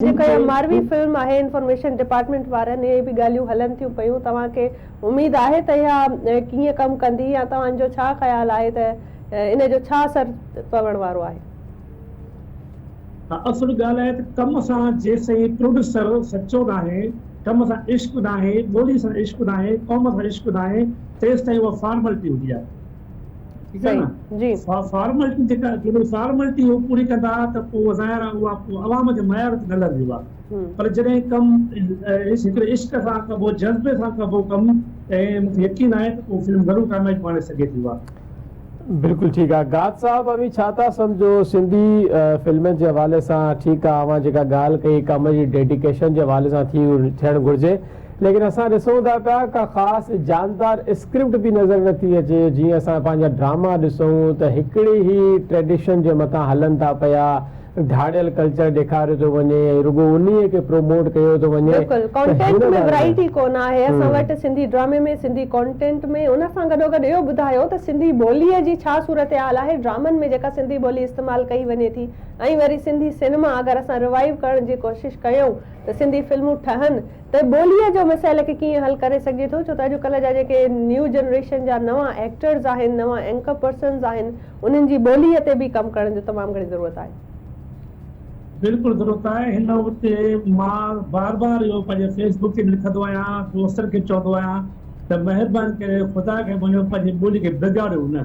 جيڪا اها ماروي فلم آهي انفارميشن ڊپارٽمينٽ وارن اهي به ڳالهيون هلن ٿيون پيون توهان کي اميد آهي ته اها ڪيئن ڪم ڪندي يا توهان جو ڇا خيال آهي ته ان جو ڇا اثر پوڻ وارو آهي؟ ها اصل ڳالهه آهي ته ڪم سان جيسين پروڊيوسر سچو ناهي، ڪم سان عشق ناهي، ٻولي سان عشق ناهي، قوم سان عشق ناهي تيستائين اها فارملٽي هوندي آهي. ٺيڪ آهي نه جي. فارملٽي جيڪا جڏهن فارملٽي هو پوري ڪندا ته پوء ظاهر آهي اها پوء عوام جي معيار تي نه لهندي اها پر جڏهن ڪم هڪڙي عشق سان ڪبو جذبي سان ڪبو ڪم ۽ مون کي يقين آهي ته پوء فلم ضرور ڪاميابي ماڻي سگهي ٿي اها. بلڪل ٺيڪ آ گاد صاحب اوهين ڇا ٿا سمجهو سنڌي فلمن جي حوالي سان ٺيڪ آ اوهان جيڪا ڳالهه ڪئي ڪم جي ڊيڊيڪيشن جي حوالي سان ٿي ٿيڻ گهرجي ليڪن اسان ڏسون ٿا پيا ڪا خاص جاندار اسڪرپٽ به نظر نه ٿي اچي جيئن اسان پنهنجا ڊراما ڏسون ته هڪڙي ئي ٽريڊيشن جي مٿان هلن ٿا پيا ڌاڙيل ڪلچر ڏيکاريو ٿو وڃي ۽ رڳو انهي کي پروموٽ ڪيو ٿو وڃي بلڪل ته ڪانٽينٽ هن ۾ باري ۾ ورائٽي ڪونه آهي اسان وٽ سنڌي ڊرامي ۾ سنڌي ڪانٽينٽ ۾ ان سان گڏوگڏ اهو ٻڌايو ته سنڌي ٻوليء جي ڇا صورتحال آهي ڊرامن ۾ جيڪا سنڌي ٻولي استعمال ڪئي وڃي ٿي ۽ وري سنڌي سينما اگر اسان ريوائيو ڪرڻ جي ڪوشش ڪيون ته سنڌي فلمون ٺهن ته ٻوليء جو مسئلي کي ڪيئن حل ڪري سگهجي ٿو ڇو ته اڄڪلهه جا جيڪي نيو جنريشن جا نوان ايڪٽرز آهن نوان اينڪر پرسنز آهن انهن جي ٻوليء تي به ڪم ڪرڻ جو تمام گهڻي ضرورت آهي. بلڪل ضرورت آهي هن وقت مان بار بار اهو پنهنجي فيس بڪ تي به لکندو آهيان دوستن کي به چوندو آهيان ته مهرباني ڪري خدا کي مڃو پنهنجي ٻولي کي بگاڙيو نه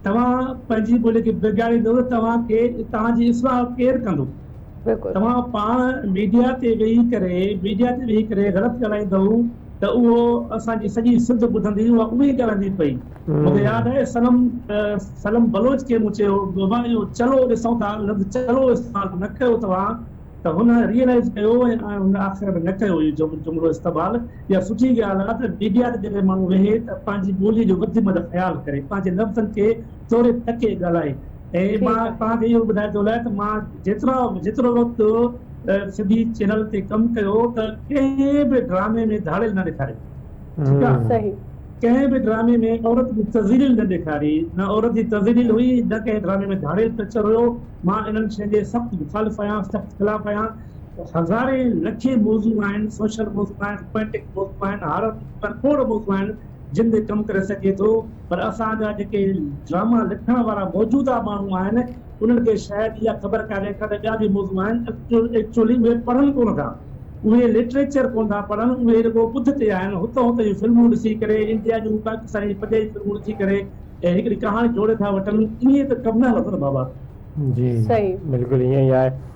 توهان پنهنجي ٻولي کي بگاڙيندو ته توهان کي توهان جي اصلاح ڪير ڪندو. توهان پاڻ ميڊيا تي ويهي ڪري ميڊيا تي ويهي ڪري غلط ڳالهائيندؤ ته اهو اسان جي سڄي سنڌ ٻڌندي اها اهي ئي ڳالهائيندي پئي مونکي ياد آهي صنم صنم بلوچ کي مون چيو بابا اهو چلو ڏسون ٿا لفظ چلو استعمال نه ڪيو توهان ته هن ريئلائز ڪيو ۽ هن آخر ۾ نه ڪيو اهو جملو استعمال اها سٺي ڳالهه آهي ته ميڊيا تي جڏهن ماڻهو ويهي ته پنهنجي ٻولي جو وڌ ۾ وڌ خيال ڪري پنهنجي لفظن کي توري تڪي ڳالهائي ۽ مان توهان کي اهو ٻڌائي ٿو هلان ته مان جيترا جيترو وقت سنڌي چينل تي ڪم ڪيو ته ڪنهن به ڊرامي ۾ ڌاڙيل نه ڏيکاريو ٺيڪ آ ڪنهن به ڊرامي ۾ عورت جي تذليل نه ڏيکاري نه عورت جي تذليل هئي نه ڪنهن ڊرامي ۾ ڌاڙيل ڪلچر هيو مان انهن شين جي سخت مخالف آهيان سخت خلاف آهيان هزارين لکين موضوع آهن سوشل موضوع آهن رومانٽڪ موضوع آهن هارر موضوع آهن کوڙ موضوع آهن جن تي ڪم ڪري سگهجي ٿو پر اسان جا جيڪي ڊراما لکڻ وارا موجوده ماڻهو آهن انهن کي شايد اها خبر ڪانهي ڪا ته ٻيا به موضوع آهن ايڪچوئلي اهي پڙهن ڪونه ٿا اهي لٽريچر ڪونه ٿا پڙهن اهي رڳو ٻڌ تي آهن هتان هتان جون فلمون ڏسي ڪري انڊيا جون پاڪستان جي پنجابي فلمون ڏسي ڪري ۽ هڪڙي ڪهاڻي جوڙي ٿا وٺن ائين ته ڪم نه هلندو نه بابا. جي بلڪل ائين ئي آهي.